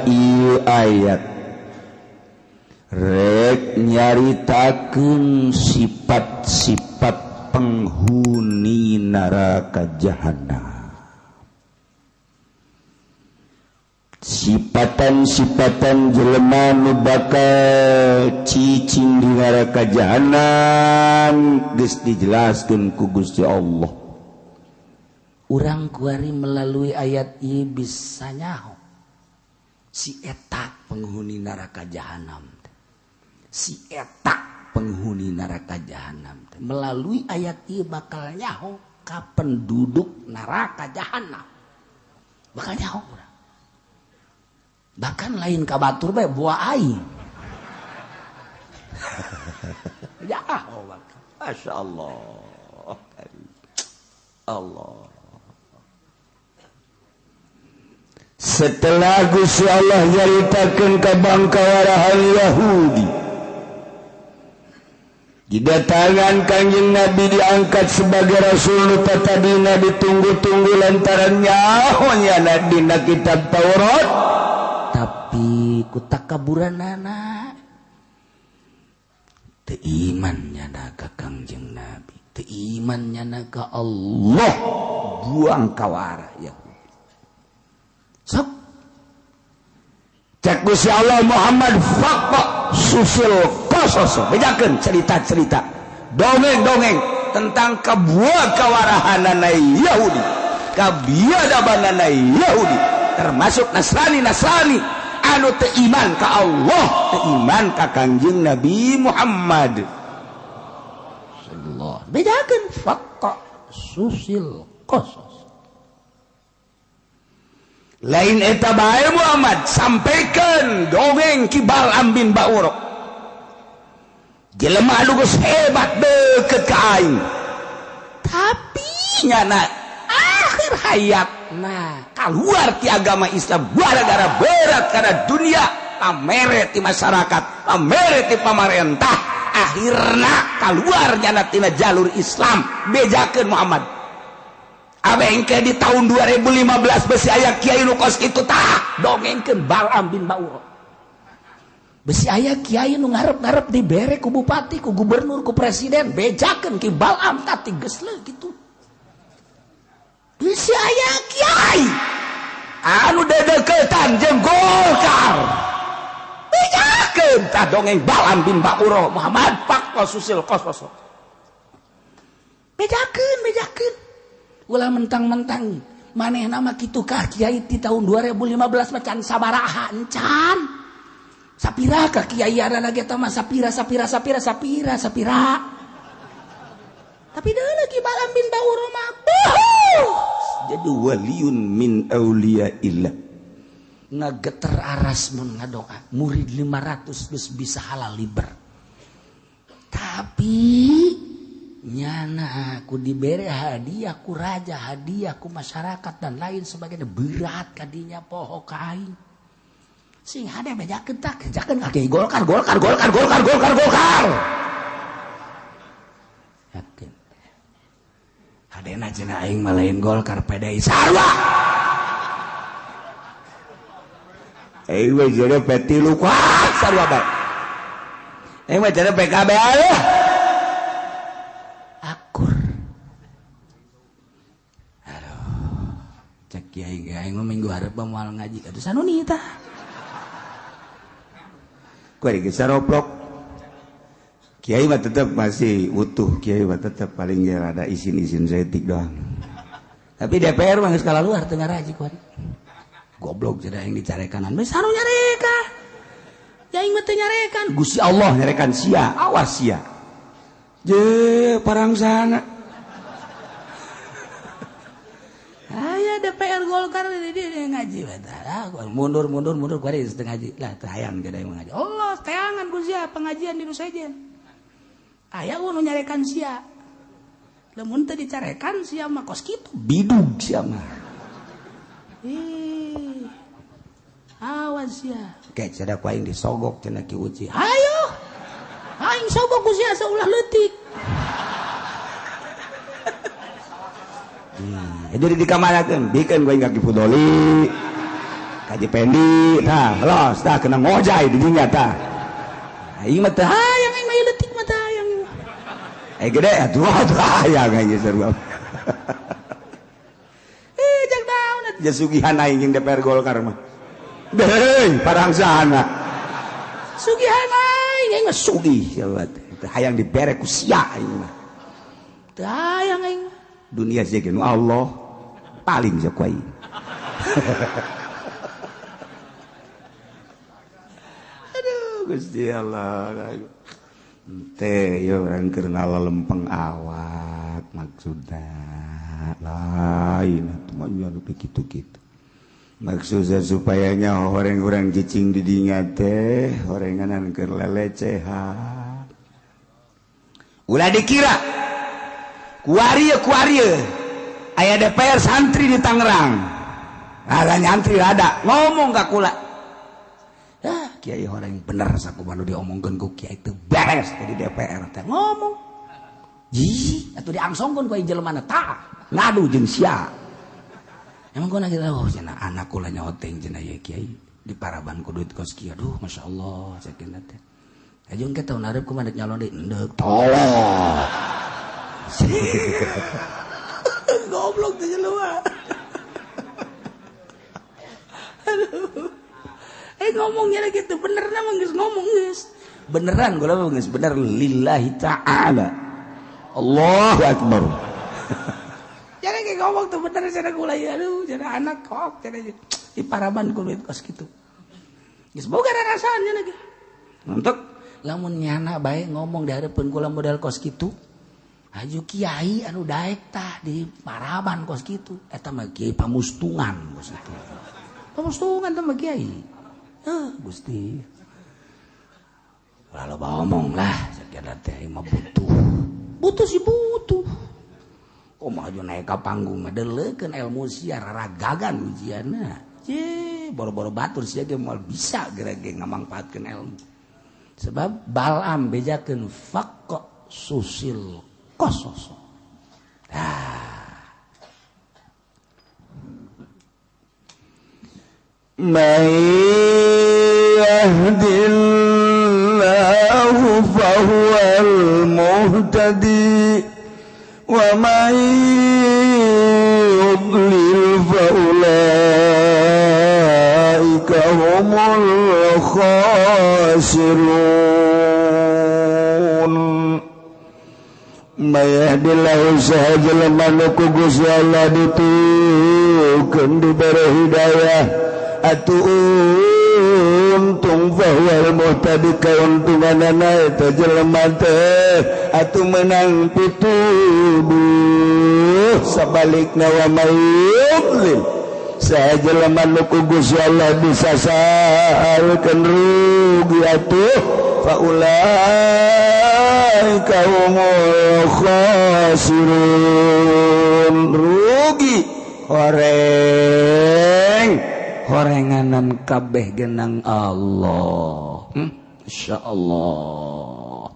ieu ayat rek nyaritakeun sifat-sifat penghuni neraka jahanam. Sifatan-sifatan jelema nu bakal cicing di neraka jahanam geus dijelaskeun ku Gusti Allah. Urang kuari melalui ayat ieu bisa nyaho si eta penghuni neraka jahanam. Si eta penghuni neraka jahanam. Melalui ayat ieu bakal nyaho ka penduduk neraka jahanam. Bakal nyaho urang. Bahkan lain ka batur bae buah aing. Ya Allah. Masya Allah. Allah. Setelah Gusti Allah nyaritakeun ka bangkawarahan Yahudi, didatangan Kanjeng Nabi diangkat sebagai rasul nu tadina ditunggu-tunggu lantaran nyaho nyana dina kitab Taurat. Tapi ku takaburanana teu iman nyana ka Kangjeng Nabi, teu iman nyana ka Allah, buang kawara Yahudi. Sok cek Gusti Allah Muhammad faqqa susil qasos, bejakeun cerita-cerita dongeng-dongeng tentang kabuah kawarahanana Yahudi, kabiadabanana Yahudi, termasuk Nasrani-Nasrani anu teu iman ka Allah, teu iman ka Kangjeng Nabi Muhammad sallallahu. Bejakeun faqqa susil qasos. Lain eta bae Muhammad, sampaikan dongeng Ki Bal'am bin Ba'ura. Jelema anu geus hebat deukeut ka aing. Tapi nyana akhir hayat nah keluar ti agama Islam gara-gara berat karena dunia, pamere ti masyarakat, pamere ti pamarentah, akhirna keluar nyana tina jalur Islam. Bejakeun Muhammad. Abengke di tahun 2015 besi aya kiai nu kos kitu tah dongengkeun Bal'am bin Ba'ura. Besi aya kiai nu ngarep-ngarep dibere ku bupati, ku gubernur, ku presiden, bejakeun ki Bal'am tah geus leuh kitu. Besi aya kiai anu dedeukeutan jeung Golkar. Bejakeun tah dongeng Bal'am bin Ba'ura Muhammad faqqa susil qasos. Bejakeun, bejakeun. Ulah mentang-mentang maneh nama kitu kah kiai di tahun 2015 mah can sabaraha encan. Sapira ka kiai ada lagi eta mah sapira sapira sapira sapira sapira. Tapi deui lagi Bal'am bin Ba'ura mah jadi waliun min auliyaillah. Ngageter aras mun ngadoa murid 500 geus bisa halal liber. Tapi nyana aku diberi hadiah ku raja, hadiah ku masyarakat dan lain sebagainya, berat kadinya poho ka aing. Sing hade bejakeun tah, bejakeun ka kiai Golkar, Golkar, Golkar, Golkar, Golkar, Golkar. Yakin. Hadena cenah aing mah lain Golkar, PDI sarua. Aing mah jadi P3 kuat sarua bae. Aing mah jadi PKB aya. Akur. Aduh. Cek kiai ge aing mah minggu hareup moal ngaji. Aduh sanuni tah. Kuari geus saroprok. Kiai mah tetep masih utuh, kiai mah tetep paling ge rada isin-isin saeutik doang. Tapi DPR mah geus kalaluar teu ngaraji kuari. Goblok cenah aing dicarekanan. Geus anu nyareka. Ya aing mah teu nyarekan. Gusti Allah nyarekan sia, awas sia. Je parang sana. Aya DPR Golkar di ngaji bae. Mundur mundur mundur kuari geus teu ngaji. Lah teu hayang jadi ngaji. Allah teangan ku sia pengajian di nu sejen. Aya nu nyarekan sia. Lamun teu dicarekan sia mah kos kitu bidug sia mah. Ih. Awas sia. Kayak cenah ku aing disogok cenah Ki Uci. Hayo. Aing sogok ku sia saulah leutik. Jadi dikamanakeun, bikeun ku aing ka Ki Fudoli. Kaji Pendi tah los tah kena ngojay di dinya tah. Aing mah teu hayang, aing mah leutik mah teu hayang. Eh gede atuh teu hayang aing sarua. Eh jang naon atuh jasugihan aing jeung DPR Golkar mah. Deui parangsana. Sugihan aing, aing mah sugih sia teh. Hayang dibere ku sia aing mah. Teu hayang aing. Dunia sih nu Allah paling sia ku aing. Aduh Gusti Allah. Teh ya urang keur ngalalempeng awak maksudna lain atuh mah nya nu kitu-kitu. Maksudna supaya nya horeng-horeng cicing di dinya teh horenganan keur lelecehan. Ulah dikira kuari kuari aya DPR santri di Tangerang. Ada nyantri ada ngomong ka kula. Ah, kiai horeng bener sakumaha nu diomongkeun ku kiai teu beres di DPR teh ngomong. Ji, atuh diangsongkeun ku jelema na tah, ngadu jeung sia. Emang gua lagi oh cenah anak kula nyoteng cenah ye kiai di paraban ku duit kos kieu. Aduh, masyaallah sakeuna teh. Ajeun ke tahun hareup kumaha nyalon deui endek tolong. Goblok teh jelema. Aduh. Ngomongnya lagi tuh bener nama geus ngomong geus. Beneran gua mah geus bener lillahi ta'ala. Allahu akbar. Jadi kayak ngomong tuh bener cenah kula ieu aduh cenah anak kok cenah di paraban ku duit kos kitu. Geus boga rarasaan cenah ge. Untuk lamun nyana bae ngomong di hareupeun kula modal kos kitu. Haju kiai anu daek tah di paraban kos kitu. Eta mah kiai pamustungan kos kitu. Pamustungan teh mah kiai. Heuh Gusti. Ulah loba omong lah sakieu teh mah butuh. Butuh sih butuh. Kumaha maju naik ka panggung mah deleukeun ilmu sia raragagan ujianna. Ye, boro-boro batur sia ge moal bisa geura ge ngamangpaatkeun ilmu. Sebab Balam bejakeun faqqa susil qasos. Tah. May yahdillahu fahuwal muhtadi wa may yudlil faulaika humul khasirun. May yahdillahu sahaja nu ku Gusti Allah ditukeun dibere hidayah atuh untung fahuwal muhtadi kauntunganana eta jelema teh atuh menang pituduh sabalikna wa may yudlil saha jelema nu ku Gusti Allah disasarkeun rugi atuh faulaika humul khasirun. Rugi horeng horenganan kabeh genang Allah. Insyaallah.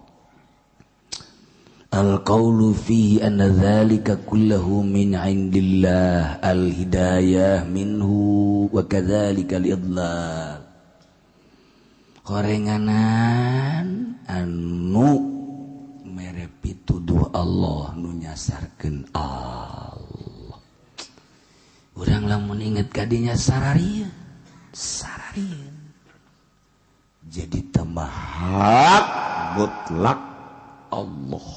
Al-qawlu fihi anna dzalika kulluhu min indillah al-hidayah minhu wa kadzalika al-idlal. Horenganan anu mere pituduh Allah nu nyasarkeun Allah. Urang lamun inget kadinya sararieun, sararieun. Jadi tambah hak mutlak Allah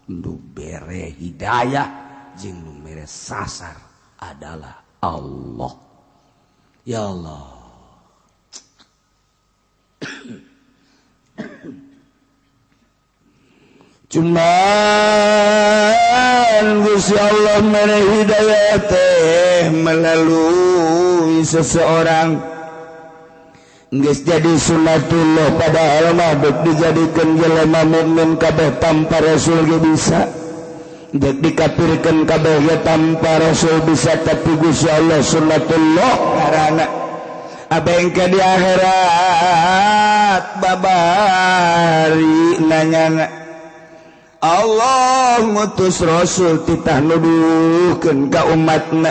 nu bere hidayah jeung nu mere sasar adalah Allah. Ya Allah. Cuman Gusti Allah mere hidayah teh melalui seseorang geus jadi sunatullah padahal mah dek dijadikeun jelema mukmin kabeh tanpa rasul ge bisa, dek dikafirkeun kabeh ge tanpa rasul bisa, tapi Gusti Allah sunatullah karana abengke di akhirat babari nanyana Allah ngutus rasul titah nuduhkeun ka umatna.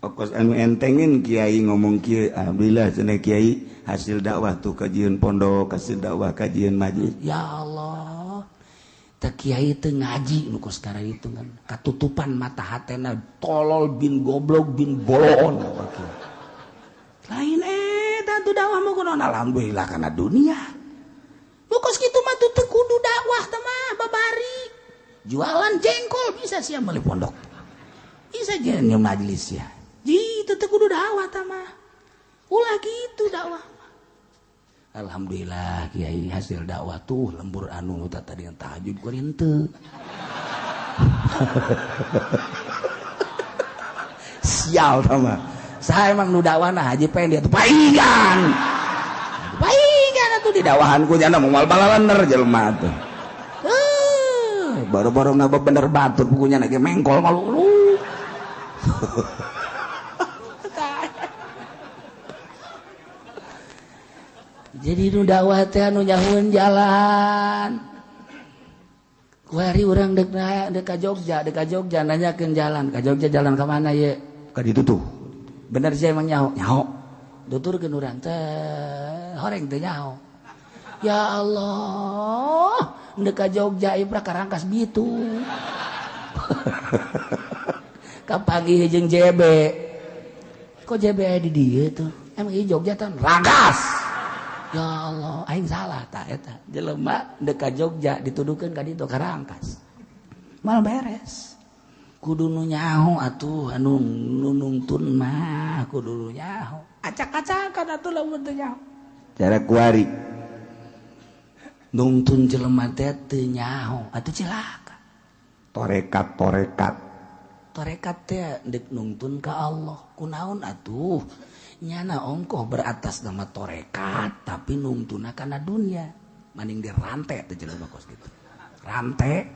Okos anu entengin kiai ngomong kiai, alhamdulillah cenah kiai hasil dakwah tuh kajian pondok, hasil dakwah kajian majlis. Ya Allah, teh kiai teu ngaji nu kos itu kan katutupan mata hatena tolol bin goblok bin bolon. Lain eta tuh dakwah mah kunaon, alhamdulillah kana dunia. Nu kos kitu mah teu kudu dakwah teh mah babari. Jualan jengkol bisa sia meuli pondok. Bisa jeung majelis ya. Ji itu teu kudu dakwah tah mah. Ulah gitu dakwah. Alhamdulillah kiai hasil dakwah tuh lembur anu tadi yang tahajud kuring teu. Sial tah mah. Saya emang nu dakwahna haji pengen dia tuh paingan. Paingan atuh di dakwahan ku nyana moal balaler jelema tuh. Baru-baru ngabebener batur bukunya lagi mengkol malu. Jadi nu dakwah teh anu nyahueun jalan. Kuari urang deuk ka Jogja, nanyakeun jalan, ka Jogja jalan ka mana ye? Ka ditu tuh. Bener sih emang nyaho, nyaho. Tuturkeun urang teh horeng teh nyaho. Ya Allah, deuk ka Jogja ieu ka Rangkas Bitung. Kapanggih jeung JB. Kok JB aya di dieu tuh? Emang ieu Jogja teh Rangkas. Ya Allah, aing salah tah eta. Jelema deuk ka Jogja dituduhkeun ka ditu ka Rangkas. Mal beres. Kudu nu nyaho atuh anu nungtun mah kudu nu nyaho. Acak-acakan atuh lamun teu nyaho. Cara kuari. Nungtun jelema teh teu nyaho atuh cilaka. Torekat-torekat. Torekat teh deuk nungtun ka Allah. Kunaon atuh? Nyana ongkoh beratas nama torekat tapi nungtuna kana dunia maning dirantai teh jelema kos kitu. Rantai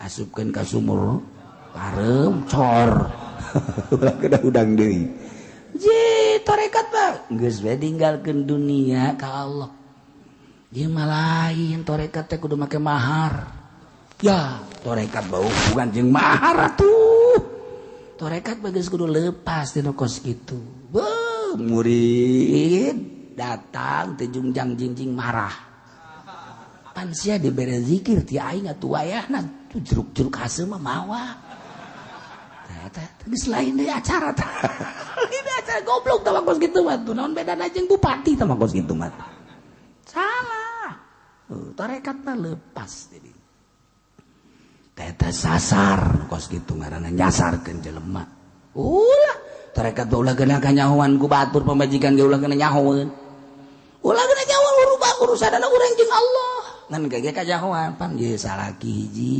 asupkeun ka sumur pareum cor. Ulah kedah udang deui. Ji torekat mah geus we ninggalkeun dunia ka Allah. Ieu mah lain torekat teh kudu make mahar. Ya, torekat bau bukan jeung mahar atuh. Torekat mah geus kudu lepas dina kos kitu. Beuh, murid datang tejungjang jingjing marah. Pan sia dibere zikir ti aing atuh wayahna tuh jeruk-jeruk haseum mah mawa. Tah geus lain deui acara tah. Lain acara goblok tah kos kitu mah tuh naon bedana jeung bupati tah kos kitu mah. Salah. Tarekat mah lepas jadi. Teh sasar kos kitu ngaranna nyasarkeun jelema. Ulah tarekat ulah kena kanyahoan ku batur pamajikan ge ulah kena nyahoeun. Ulah kena nyahoan urubah urusanana urang jeung Allah. Ngan ge kanyahoan pan ye salaki hiji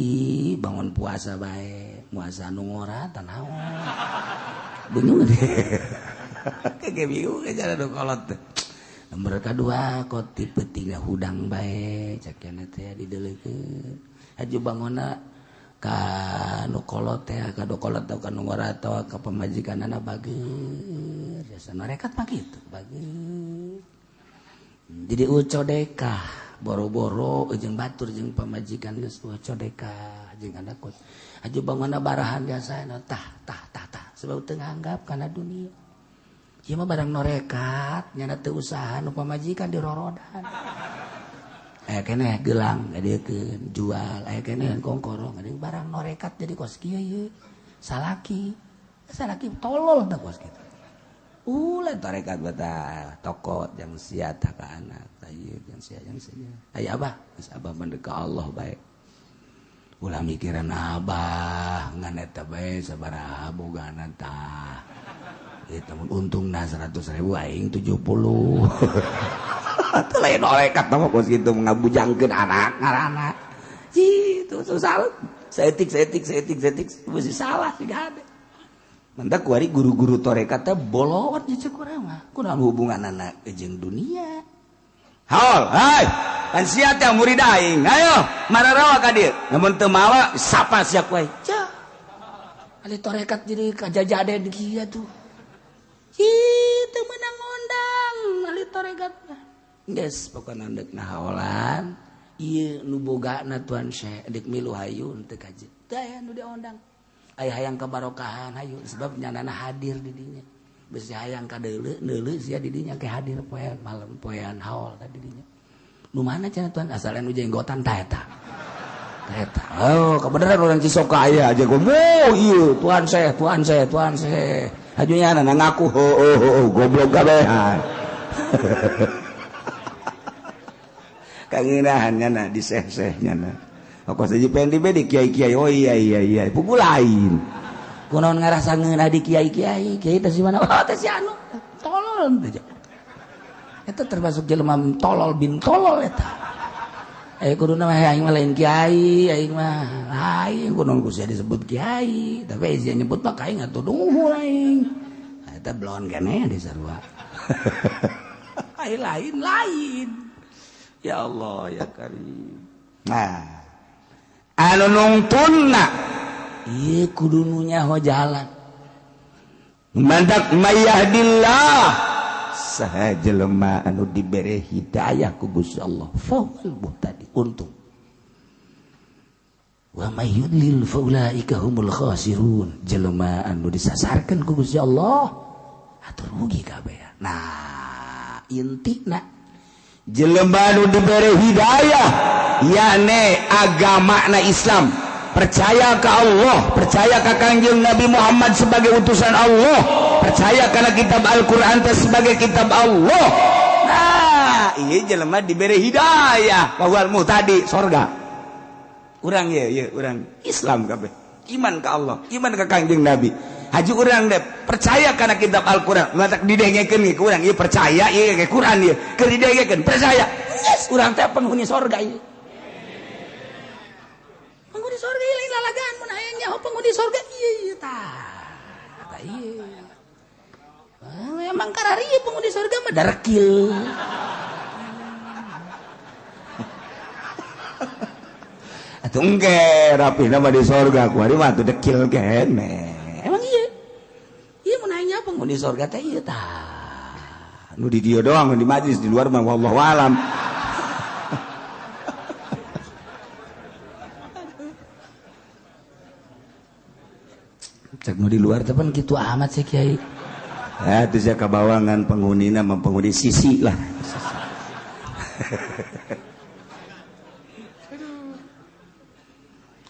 bangun puasa bae, puasa nu ngora tah naon. Bingung deh. Ge bingung cara nu kolot teh. Nomor kadua koti peutingna hudang bae cakena teh dideleukeun. Haju bangonna ka nu kolot teh ka nu kolot atau ka nu ngora atawa ka pamajikanana bager jasa norekat mah kitu bager. Jadi ucodekah boro-boro jeung batur jeung pamajikan geus ucodekah jeung anak haju bangonna barahan jasana tah tah tah tah sebab teu nganggap kana dunia. Ieu mah barang norekat nyana teu usaha nu pamajikan dirorodan. Aya keneh gelang ngadeukkeun jual, aya keneh kongkorong ngadeukkeun barang norekat jadi kos kieu ieu. Salaki, salaki tolol tah kos kitu. Ulah tarekat batah toko jang sia tah ka anak, tah ieu jang sia jang sia. Aya abah, geus abah mah ka Allah bae. Ulah mikiran abah ngan eta bae sabaraha bogana tah. Eta mun untungna 100.000 aing 70. Atuh lain norekat mah kos kitu ngabujangkeun anak ngaranna. Itu salah. Saeutik saeutik saeutik saeutik mesti salah siga hade. Mantak kuari guru-guru tarekat teh bolot jeung urang mah. Kunaon hubunganana jeung dunia? Haol, hai. Pan sia teh murid aing. Ayo, mararawa ka dieu. Lamun teu mawa sapa sia ku aing. Cah. Ali tarekat jadi kajajaden kieu tuh. Ih, teu meunang ngondang ali tarekat mah. Geus pokona deuk nahaolan ieu nu bogana Tuan Syekh deuk milu hayu teu kaje. Teu aya nu diondang. Aya hayang kebarokahan hayu sebab nyanana hadir di dinya. Besi hayang ka deuleu deuleu sia di dinya ke hadir poean malam poean haul tadi dinya. Nu mana cenah Tuhan asal anu jenggotan ta eta. Ta eta. Oh, kebenaran orang Cisoka aya aja gomo ieu Tuhan saya, Tuhan saya, Tuhan saya. Hajunya na ngaku ho goblok kabehan. Kangenahan nyana diseh-seh nyana. Kok saja pengen di kiai-kiai. Oh iya iya iya, pugu lain. Kunaon ngarasa ngeunah di kiai-kiai, kiai teh si mana? Oh teh si anu. Tolol teh. Eta termasuk jelema tolol bin tolol eta. Kuduna mah aing mah lain kiai, aing mah lain kunaon ku sia disebut kiai, tapi sia nyebut mah aing atuh duhul aing. Eta belon keneh di sarua. Ai lain lain. Ya Allah ya Karim. Nah, anu nungtunna ieu kudu nu nyaho jalan. Mandak mayahdillah saha jelema anu dibere hidayah ku Gusti Allah fahuwal muhtadi untung. Wa may yudlil faulaika humul khasirun. Jelema anu disasarkeun ku Gusti Allah atuh rugi kabeh. Nah, intina jelema anu dibere hidayah yakni agamana Islam, percaya ke Allah, percaya ke Kangjeng Nabi Muhammad sebagai utusan Allah, percaya karena kitab Al-Quran sebagai kitab Allah. Nah, iya jelema diberi hidayah bahwa muhtadi sorga. Urang ya, ya urang Islam kabeh. Iman ke Allah, iman ke Kangjeng Nabi. Haji urang deh percaya karena kitab Al-Quran. Matak didengekeun ke urang, ieu percaya ieu ke Quran ieu. Keur didengekeun percaya. Yes, urang teh penghuni sorga ieu. Penghuni sorga ieu lain lalagaan mun hayang nyaho penghuni sorga ieu ieu tah. Tah ieu. Emang karari penghuni sorga mah darekil. Atuh engke rapihna mah di sorga ku ari mah atuh dekil keneh. Emang ieu. Ieu mun hayang nyaho penghuni sorga teh ieu tah. Nu di dieu doang nu di majlis di luar mah wallahu alam. Cek nu di luar teh pan kitu amat sih kiai. Ya itu saya kabawangan penghunina mah penghuni sisi lah.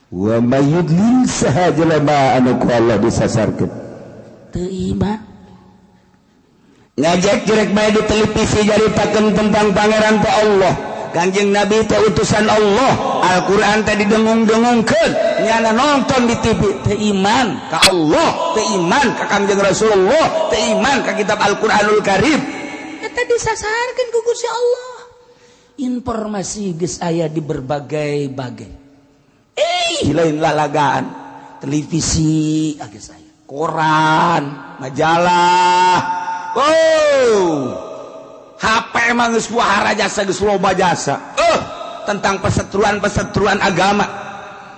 Wa may yudlil saha jelema anu ku Allah disasarkeun. Teu iman. Ngajak jerek bae di televisi jaritakeun tentang pangeran teh Allah. Kanjeng Nabi teh utusan Allah. Al-Qur'an teh didengung-dengungkeun. Nyana nonton di TV teu iman ka Allah, teu iman ka Kangjeng Rasulullah, teu iman ka kitab Al-Qur'anul Karim. Eta disasarkeun ku Gusti Allah. Informasi geus aya di berbagai-bagai. Lain lalagaan, televisi geus aya, koran, majalah. Oh, HP emang geus wahara jasa geus loba jasa. Tentang perseteruan-perseteruan agama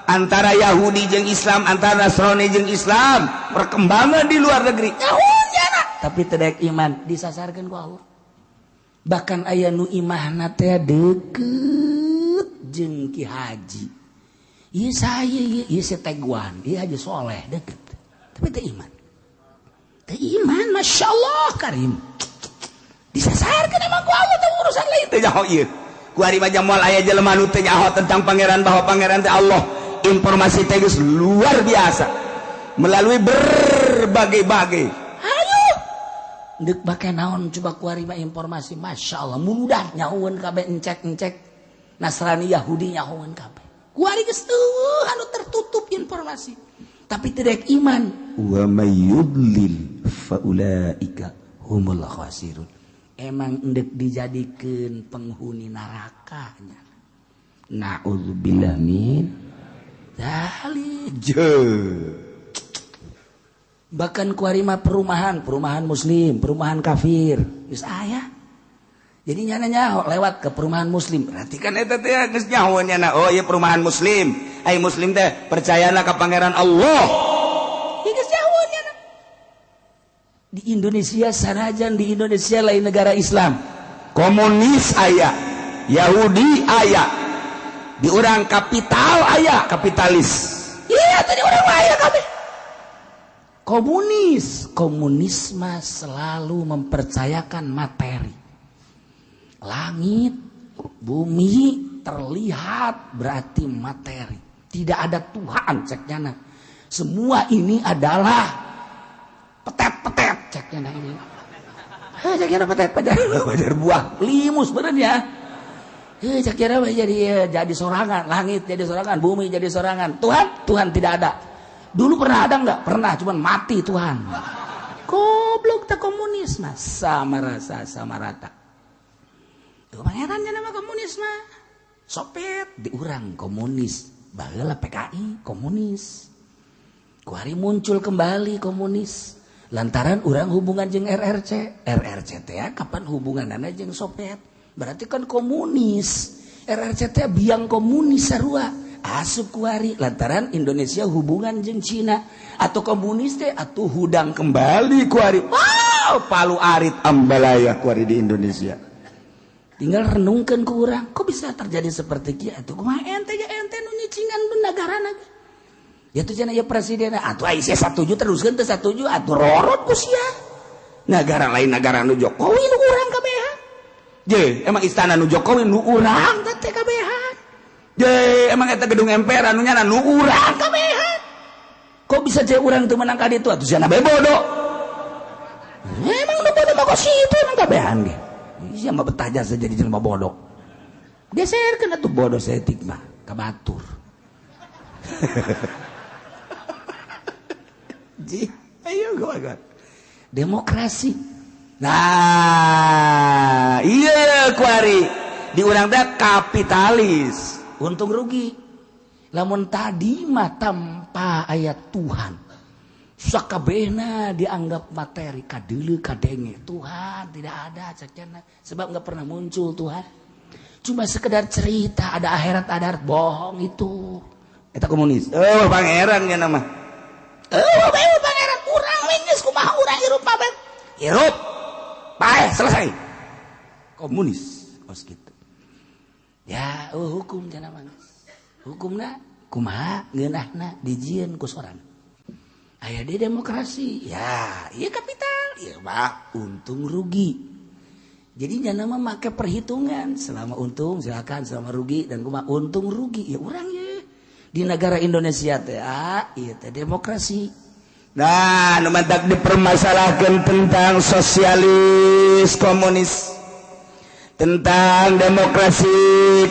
antara Yahudi jeung Islam, antara Nasrani jeung Islam, perkembangan di luar negeri. Tapi teu daek iman disasarkeun ku Allah. Bahkan aya nu imahna teh deukeut jeung Ki Haji. Ieu saya ieu ieu si Teguan, ieu Haji Soleh deukeut. Tapi teu iman. Teu iman, Masya Allah Karim. Disasarkeun emang ku Allah teh urusan lain teu nyaho ieu. Ku ari mah moal aya jelema nu teu nyaho tentang pangeran bahwa pangeran teh Allah. Informasi teh geus luar biasa melalui berbagai-bagai. Ayo. Deuk bake naon coba ku ari mah informasi, Masya Allah mudah nyahoeun kabeh encek-encek Nasrani Yahudi nyahoeun kabeh. Ku ari geus eueuh anu tertutup informasi. Tapi teu daek iman. Wa may yudlil faulaika humul khasirun. Emang endek dijadikeun penghuni nerakanya. Na'udzubillah min dzalik. Bahkan ku ari mah perumahan, perumahan muslim, perumahan kafir, geus aya. Jadi nyana nyaho lewat ke perumahan muslim. Berarti kan eta teh geus nyaho nyana. Oh ieu perumahan muslim. Ai muslim teh percayana ka pangeran Allah. Ieu geus nyaho nyana. Di Indonesia sanajan di Indonesia lain negara Islam. Komunis aya, Yahudi aya. Di urang kapital aya, kapitalis. Iya tadi urang mah aya kabeh. Komunis, komunisme selalu mempercayakan materi. Langit, bumi terlihat berarti materi. Tidak ada Tuhan ceknya. Semua ini adalah petet-petet ceknya ini. Ceknya petet-petet buah limus bener ya. Ceknya jadi sorangan, langit jadi sorangan, bumi jadi sorangan. Tuhan, Tuhan tidak ada. Dulu pernah ada nggak? Pernah, cuman mati Tuhan. Goblok tak komunis mah, sama rasa sama rata. Tuh pangerannya nama komunis mah. Sopet diurang komunis, baheula PKI komunis. Kuari muncul kembali komunis. Lantaran urang hubungan jeung RRC, RRC teh kapan hubunganana jeung Soviet? Berarti kan komunis. RRC teh biang komunis sarua. Asup kuari lantaran Indonesia hubungan jeung Cina atau komunis teh atuh hudang kembali kuari. Wow, palu arit ambalaya kuari di Indonesia. Tinggal renungkan ku urang, kok bisa terjadi seperti kieu atuh kumaha ente ya ente nu nyicingan negarana ge. Ya tuh cenah ya presiden atuh ai sia satuju teruskeun teu satuju atuh rorot ku sia. Negara lain negara nu Jokowi nu urang kabehan. Je, emang istana nu Jokowi nu urang teh kabehan. Je, emang eta gedung MPR anu nyana nu urang kabehan. Kok bisa je urang teu menang ka ditu atuh sia bae bodoh. Emang nu bodoh mah kok situ emang kabehan ge. Sia mah betah jasa jadi jelema bodoh. Geserkeun atuh bodoh saeutik mah ka batur. Ji, ayo gua demokrasi. Nah, iya kuari di urang teh kapitalis, untung rugi. Lamun tadi mah tanpa ayat Tuhan, sakabehna dianggap materi kadeuleu kadenge. Tuhan tidak ada cekna, sebab nggak pernah muncul Tuhan. Cuma sekedar cerita ada akhirat ada akhirat, bohong itu. Eta komunis. Oh, pangeran nya nama. Oh, pangeran urang we geus kumaha urang hirup pabe. Hirup. Paeh selesai. Komunis kos kitu. Ya, oh, hukum cenah mah. Hukumna kumaha ngeunahna dijieun ku sorang. Aya di demokrasi. Ya, ieu kapital. Ieu mah untung rugi. Jadi jangan mah make perhitungan selama untung silakan, selama rugi dan kumaha untung rugi ya urang ye. Di negara Indonesia teh ieu teh demokrasi. Nah, nu mantak dipermasalahkan tentang sosialis komunis, tentang demokrasi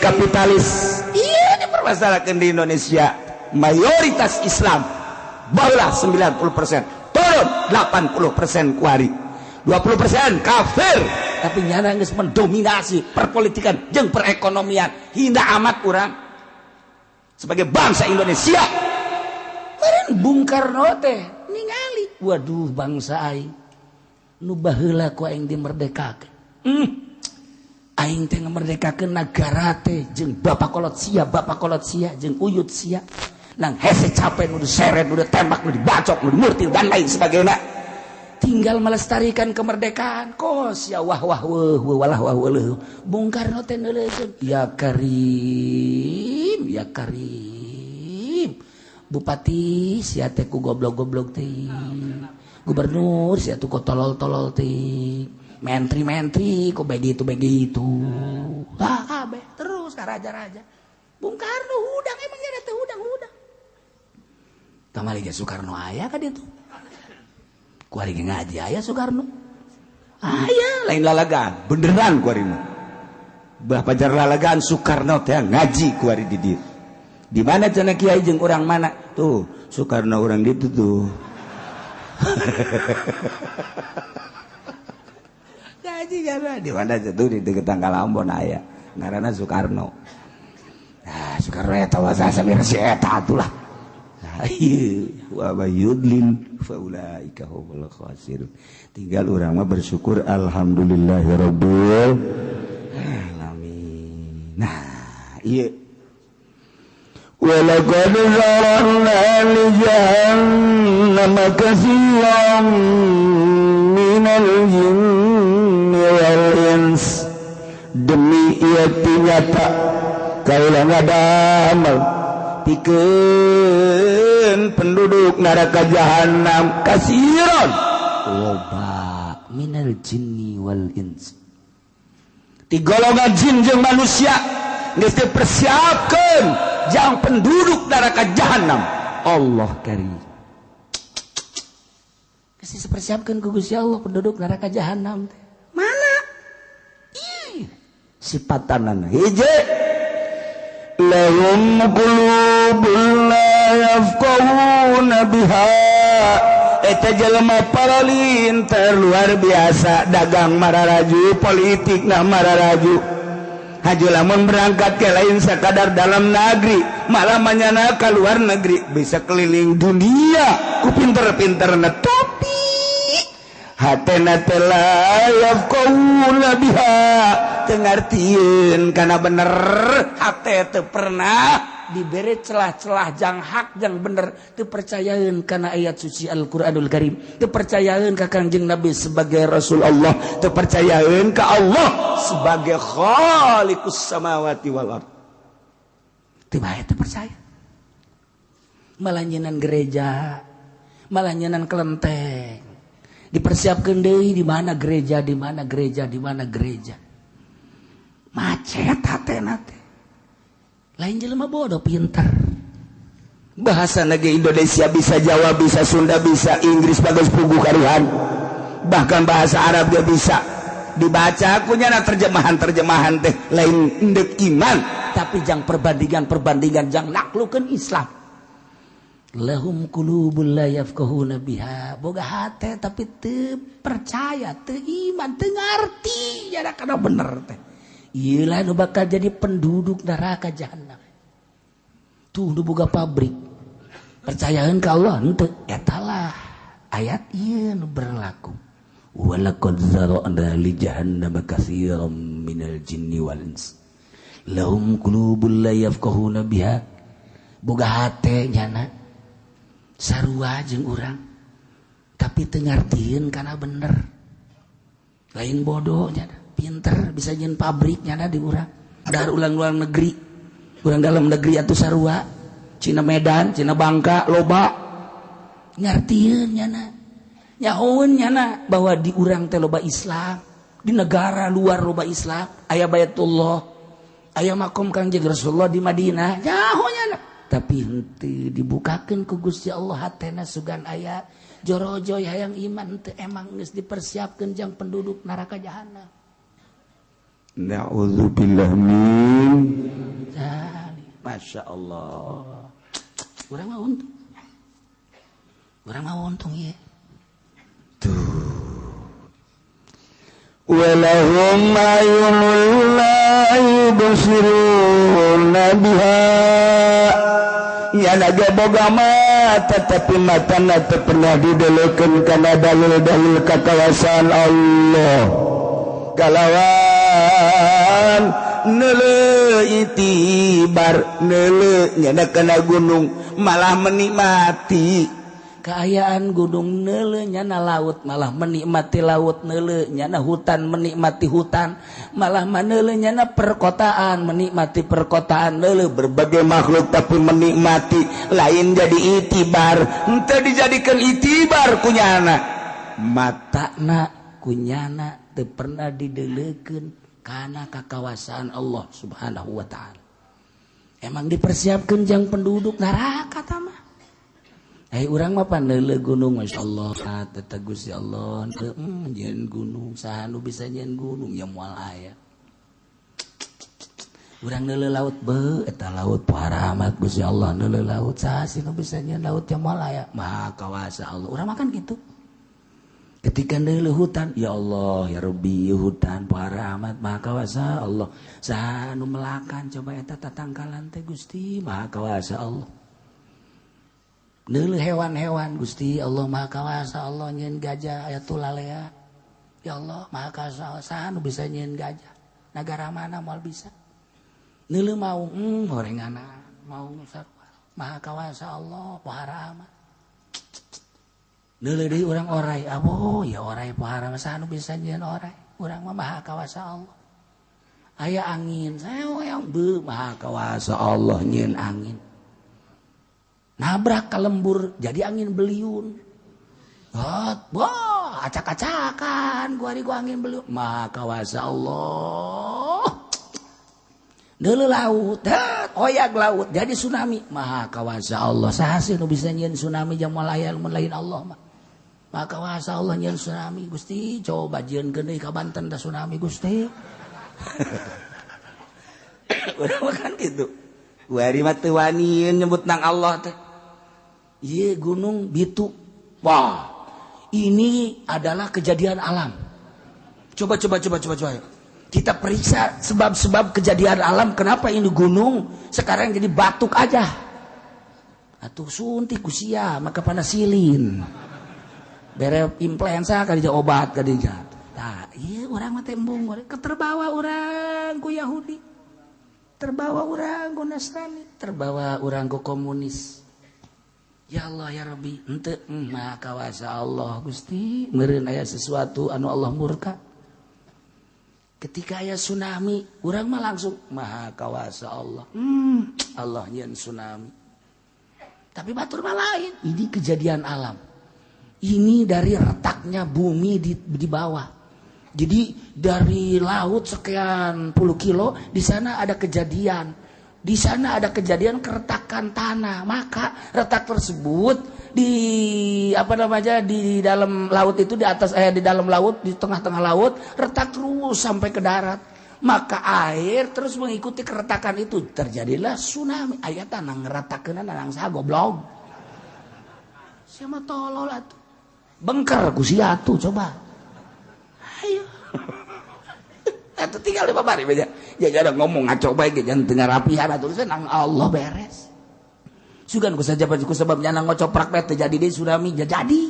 kapitalis. Iya dipermasalahkan di Indonesia. Mayoritas Islam baheula 90%, turun 80% kuari, 20% kafir. Tapi nyana geus mendominasi perpolitikan jeung perekonomian. Hina amat urang sebagai bangsa Indonesia. Meureun Bung Karno teh ningali, waduh bangsa aing nu baheula ku aing dimerdekakeun. Aing teh ngamerdekakeun nagara teh jeung bapak kolot sia, jeung uyut sia. Nang hese capek nu diseret, nu ditembak, nu dibacok, nu dimurtil dan lain sebagainya. Tinggal melestarikan kemerdekaan. Kos ya wah wah wah walah wah wah. Bung Karno teh neuleukeun, ya Karim, ya Karim. Bupati sia teh ku goblok-goblok teh. Gubernur sia tuh ku tolol-tolol teh. Menteri-menteri ku begitu-begitu. Ah kabeh terus ka raja-raja. Bung Karno hudang emang nya teh hudang-hudang. Kamari ge Soekarno aya ka ditu. Kuari ge ngaji aya Soekarno. Aya lain lalagaan, beneran kuari mah. Bah pajar lalagaan Soekarno teh ngaji kuari di dieu. Di mana cenah kiai jeung urang mana? Tuh, Soekarno urang ditu tuh. Ngaji kana di mana tuh di deket Tanggal Ambon aya. Ngaranna Soekarno. Nah, Soekarno eta wasa samir si eta atulah. Wa yudlil faulaika humul khasirun. Tinggal urang mah bersyukur alhamdulillahirabbil alamin. Nah, ieu walaqad zara'na li jahannama katsiran minal jinni wal ins. Demi ieu nyata kaula ngadamel Pikeun penduduk neraka jahanam kasiron loba minal jinni wal ins. Ti golongan jin jeung manusia geus dipersiapkeun jang penduduk neraka jahanam. Allah karim. Geus dipersiapkeun ku Gusti Allah penduduk neraka jahanam teh. Mana? Ih, sipatanana hiji lahum qulubun la yafqahuna biha. Eta jelema paralinter luar biasa, dagang mararaju, politik na mararaju. Haju lamun berangkat ke lain sakadar dalam negeri, malah manyana ka luar negeri, bisa keliling dunia ku pinter-pinterna, tapi hatena teh la yafqahuna biha, teu ngartieun kana bener, hate teu pernah diberi celah-celah jang hak jang bener, teu percayaeun kana ayat suci Al-Qur'anul Karim, teu percayaeun ka Kangjeng Nabi sebagai Rasul Allah, teu percayaeun ka Allah sebagai Khaliqus samawati wal ard. Teu bae teu percaya. Malah nyenan gereja, malah nyenan kelenteng. Dipersiapkeun deui di mana gereja, di mana gereja, di mana gereja. Macet hatena teh. Lain jelema bodoh, pinter. Bahasa negeri Indonesia bisa, Jawa bisa, Sunda bisa, Inggris bagus pugu karuhan. Bahkan bahasa Arab dia bisa. Dibaca kunyana terjemahan-terjemahan teh lain endek iman, tapi jang perbandingan-perbandingan jang naklukeun Islam. Lahum qulubul la yafqahuna biha. Boga hate tapi teu percaya, teu iman, teu ngarti jada kana bener teh. Iyalah nu bakal jadi penduduk neraka jahanam. Tuh nu boga pabrik. Percayaeun ka Allah henteu, eta lah ayat ieu nu berlaku. Walaqad zara'na li jahannama katsiran minal jinni wal ins. Lahum qulubul la yafqahuna biha. Boga hate nyana sarua jeung urang tapi teu ngartieun kana bener. Lain bodoh nyana, pinter bisa nyeun pabrik nyana di urang. Dar ulang-ulang negeri, urang dalam negeri atuh sarua, Cina Medan, Cina Bangka loba ngartieun nyana. Nyahoeun nyana bahwa di urang teh loba Islam, di negara luar loba Islam, aya Baitullah, aya makom Kangjeng Rasulullah di Madinah, nyaho nyana. Tapi henteu dibukakeun ku Gusti Allah hatena sugan aya jorojoy hayang iman teu, emang geus dipersiapkeun jang penduduk neraka jahanam. Na'udzubillah min dzalik. Masya Allah. Urang mah untung. Urang mah untung ieu. Tuh. Walahum ayunul la yubsiruna biha. Ya naga boga mata tapi matana teu pernah didelekeun kana dalil-dalil kakawasan Allah. Kalawan neuleuh itibar neuleuh nyana kana gunung malah menikmati kaayaan gunung, neuleuh nyana laut malah menikmati laut, neuleuh nyana hutan menikmati hutan, malah maneuleuh nyana perkotaan menikmati perkotaan, neuleuh berbagai makhluk tapi menikmati lain jadi itibar, henteu dijadikeun itibar kunyana matana kunyana teu pernah dideulekeun kana kakawasaan Allah Subhanahu wa taala. Emang dipersiapkeun jang penduduk neraka tah mah. Urang mah paneuleuh gunung, Masya Allah, teta Gusti Allah, nyeun gunung, saha nu bisa nyeun gunung, ya moal aya. Urang neuleuh laut, beuh, eta laut pohara amat Gusti Allah, neuleuh laut, saha sih nu bisa nyeun laut, ya moal aya. Maha kawasa Allah, urang makan gitu. Ketika neuleuh hutan, ya Allah, ya Rabbi, hutan pohara amat, maha kawasa Allah. Saha nu melakan coba eta tatangkalan teh Gusti, maha kawasa Allah. Neuleuh hewan-hewan, Gusti Allah maha kawasa Allah nyeun gajah aya tulalea. Ya Allah maha kawasa, saha nu bisa nyeun gajah? Nagara mana moal bisa? Neuleuh maung, horengana maung sarua. Maha kawasa Allah pohara amat. Neuleuh deui urang orai, abo ya orai pohara saha nu bisa nyieun orai? Urang mah maha kawasa Allah. Aya angin, saeong beuh maha kawasa Allah nyieun angin. Nabrak ka lembur jadi angin beliun. Wah, acak-acakan gua hari gua angin beliun. Maha kawasa Allah. Deuleu laut, oyak laut jadi tsunami. Maha kawasa Allah. Saha sih nu bisa nyieun tsunami jang moal aya mun lain Allah mah. Maha kawasa Allah nyieun tsunami. Gusti, coba jieunkeun deui ka Banten da tsunami Gusti. Urang mah kan kitu. Wari mah teu wani nyebut nang Allah teh. Ieu gunung Bitu. Wah, ini adalah kejadian alam. Coba coba coba coba coba. Kita periksa sebab-sebab kejadian alam, kenapa ini gunung sekarang jadi batuk aja. Atuh suntik ku sia maka panasilin. Bere influenza kali dia obat kali dia. Tah, ieu urang mah tembung, keterbawa urang ku Yahudi. Terbawa urang ku Nasrani, terbawa urang ku komunis. Ya Allah ya Rabbi, henteu maha kawasa Allah Gusti, meureun aya sesuatu anu Allah murka. Ketika aya tsunami, urang mah langsung maha kawasa Allah. Allah nyieun tsunami. Tapi batur mah lain, ini kejadian alam. Ini dari retaknya bumi di bawah. Jadi dari laut sekian puluh kilo di sana ada kejadian. Di sana ada kejadian keretakan tanah. Maka retak tersebut di apa namanya di dalam laut itu di atas di dalam laut di tengah-tengah laut retak terus sampai ke darat. Maka air terus mengikuti keretakan itu, terjadilah tsunami. Aya tanah ngeretakeun nang saha goblok. Siapa tolol atuh. Bengker ku sia atuh coba. Ayo. Atuh tinggal di babari beja. Ya ada ngomong ngaco bae ge jangan teu ngarapihan atuh nang Allah beres. Sugan ku saja ku sebab nyana ngocoprak bae teu jadi deui tsunami jadi.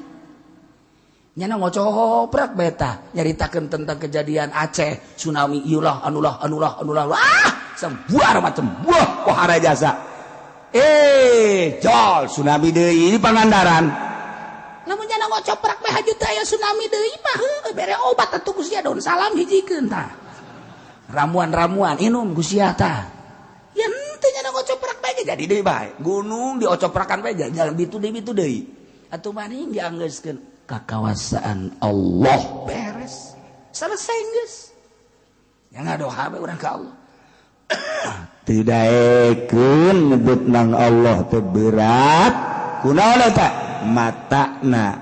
Nyana ngocoprak bae tah nyaritakeun tentang kejadian Aceh tsunami ieu lah anulah anulah anulah. Wah, sebuah macam buah pohara jasa. Jol tsunami deui ini Pangandaran. Lamun nyana ngocoprak bae haju teh aya tsunami deui mah heueuh bere obat atuh ku sia daun salam hijikeun tah. Ramuan-ramuan inum ku sia tah. Ya henteu nyana ngocoprak bae jadi deui bae. Gunung diocoprakan bae jalan bitu deui. Atuh maning dianggeuskeun kakawasaan Allah beres. Selesai geus. Ya ngadoa bae urang ka Allah. Teu daekeun nyebut nang Allah teh berat. Kunaon eta? Matana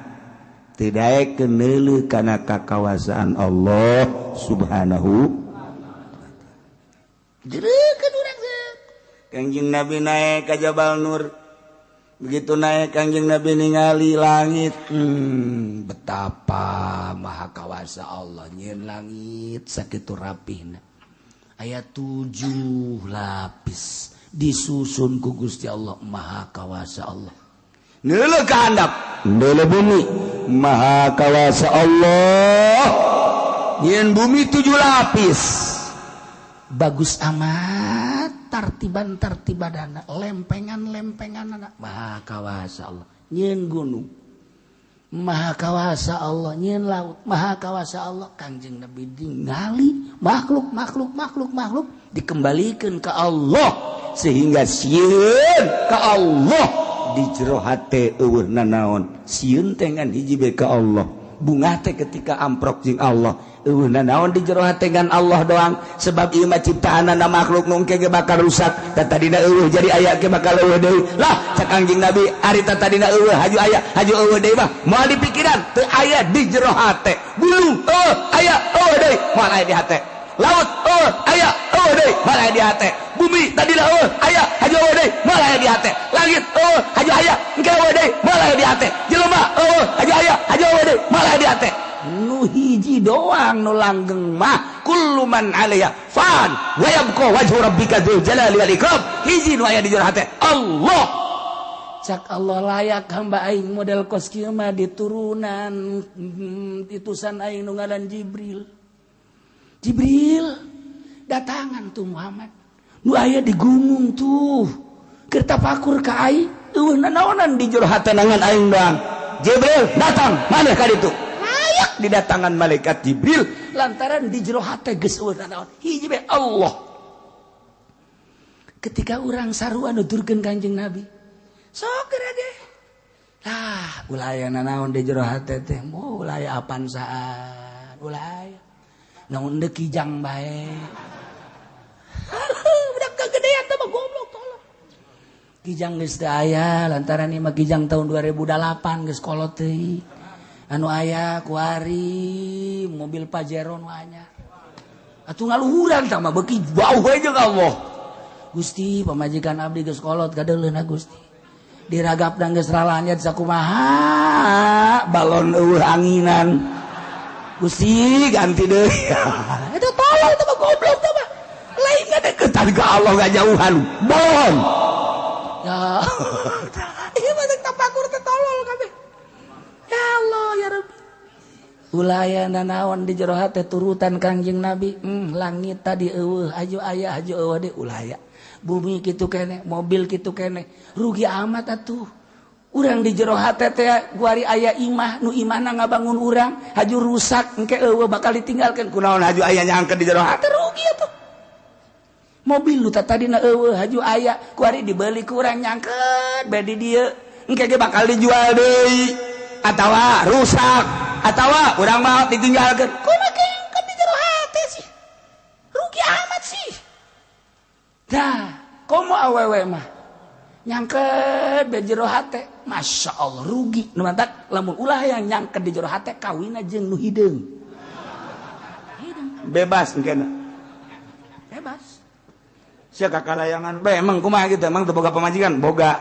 teu daekeun neuleuh kana kakawasaan Allah Subhanahu. Jereukeun urang zeuk. Kangjeng Nabi naik ka Jabal Nur. Begitu naik Kangjeng Nabi ningali langit, betapa maha kawasa Allah nyieun langit sakitu rapihna. Aya 7 lapis disusun ku Gusti Allah maha kawasa Allah. Neuleuh ka handap, neuleuh bumi maha kawasa Allah. Nyieun bumi 7 lapis. Bagus amat tartiban tartibadana lempengan lempengan maha kawasa Allah. Nyieun gunung maha kawasa Allah, nyieun laut maha kawasa Allah. Kangjeng Nabi ningali makhluk makhluk makhluk makhluk dikembalikan ke Allah sehingga sieun ka Allah di jero hate eueuh nanaon. Sieun teh ngan hiji bae ka Allah. Bungah teh ketika amprok jeung Allah eueuh nanaon di jero hate ngan Allah doang, sebab ieu mah ciptaanana makhluk nu engke ge bakal rusak. Ta tadina eueuh jadi aya ge bakal eueuh deui. Lah cak Kangjeng Nabi ari ta tadina eueuh haju aya haju eueuh deui mah moal dipikiran teu aya di jero hate. Gunung eueuh aya eueuh deui moal aya di hate. Laut eueuh aya eueuh deui moal aya di hate. Bumi tadina eueuh aya haju eueuh deui moal aya di hate. Langit eueuh haju aya engke eueuh deui moal aya di hate. Jelema eueuh haju aya haju eueuh deui moal aya di hate. Nu hiji doang nu langgeng mah kullu man 'alaiha fan wa yabqa wajhu rabbika dzul jalali wal ikram. Hiji nu aya di jero hate Allah. Cak Allah layak hamba aing model kos kieu mah diturunan titusan aing nu ngaran Jibril. Jibril datangan tuh Muhammad. Nu aya di gunung tuh. Keur tapakur ka aing eueuh nanaonan di jero hate nangan aing doang. Jibril datang maneh ka ditu. Layak didatangan malaikat Jibril lantaran di jero hate geus eueuh nanaon. Hiji bae Allah. Ketika urang sarua nuturkeun Kanjeng Nabi, Sok geura ge. Tah, ulah aya nanaon di jero hate teh, moal ulah aya apansaan, ulah aya. Naon deui kijang bae. Budak kegedean teh mah goblok tolong. Kijang geus teu aya lantaran ieu mah kijang tahun 2008 geus kolot teuing. Anu aya kuari mobil Pajero nu anyar. Atuh ngaluhuran tah mah beuki bau we jeung Allah. Gusti pamajikan abdi geus kolot kadeuleuna Gusti. Diragap dan geus ralanyat sakumaha balon eueuh anginan. Gusti ganti deui. Itu tolol teh mah goblok teh mah. Lain ngadeukeutan ka Allah ngajauhan. Bohong. Ya. Ieu mah tapakur teh tolol kabeh. Ya Allah ya Rabbi. Ulah aya nanaon di jero hate turutan Kangjeng Nabi. Langit tadi eueuh aju aya aju eueuh deui ulah aya. Bumi kitu kene, mobil kitu kene, rugi amat atuh. Urang di jero hate teh guari aya imah, nu imahna ngabangun urang, haju rusak engke eueuh bakal ditinggalkeun. Kunaon haju aya nyangkeun di jero hate rugi atuh. Mobil nu tadina eueuh haju aya, kuari dibeli ku urang nyangkeun bae di dieu, engke ge bakal dijual deui atawa rusak atawa urang mah ditinggalkeun. Kumaha nyangkeun di jero hate sih? Rugi amat sih. Dah, komo awewe mah nyangket di jero hate, masya Allah rugi. Nu mantak lamun ulah yang nyangket di jero hate kawina jeung nu hideung. Hideung. Bebas engkena. Bebas. Sia kakalayangan bae emang kumaha kitu, emang teu boga pamajikan? Boga.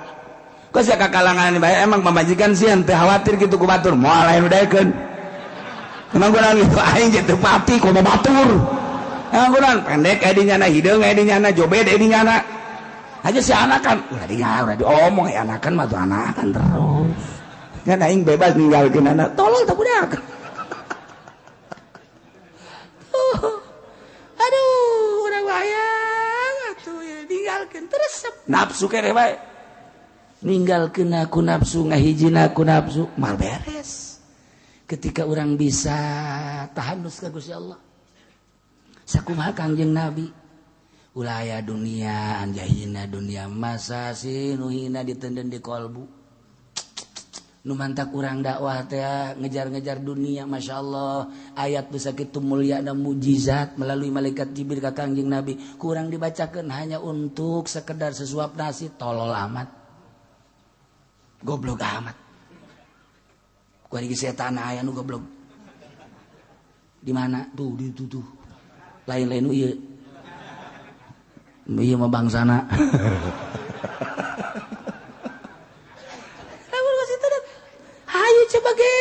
Kok sia kakalangan bae emang pamajikan sieun teu khawatir kitu ku batur, moal lain udaekeun. Emang kunaon kitu aing teu pati komo batur. Emang kunaon pendek aya di nyana, hideung aya di nyana, jobed aya di nyana. Aja si anakan, ulah dinya, ulah diomong ya anakan mah tuh anakan terus. Kan aing bebas ninggalkeun anak. Tolol teh budak. Aduh, urang wayang atuh ya ninggalkeun terus nafsu keneh bae. Ninggalkeun aku nafsu, ngahijina aku nafsu, mal beres. Ketika orang bisa tahanus ka Gusti Allah. Sakumaha Kangjeng Nabi ulah aya dunia anjahina dunia masa sih nu hina ditenden di kolbu nu mantak urang dakwah teh ngejar-ngejar dunia. Masya Allah ayat bisa kitu mulia dan mujizat melalui malaikat Jibril ka Kangjeng Nabi kurang dibacakeun hanya untuk sekedar sesuap nasi. Tolol amat, goblok amat. Kuari setan aya nu goblok di mana tuh di itu tuh lain-lain nu ieu ieu mah bangsana. Lamun geus itu hayu coba ge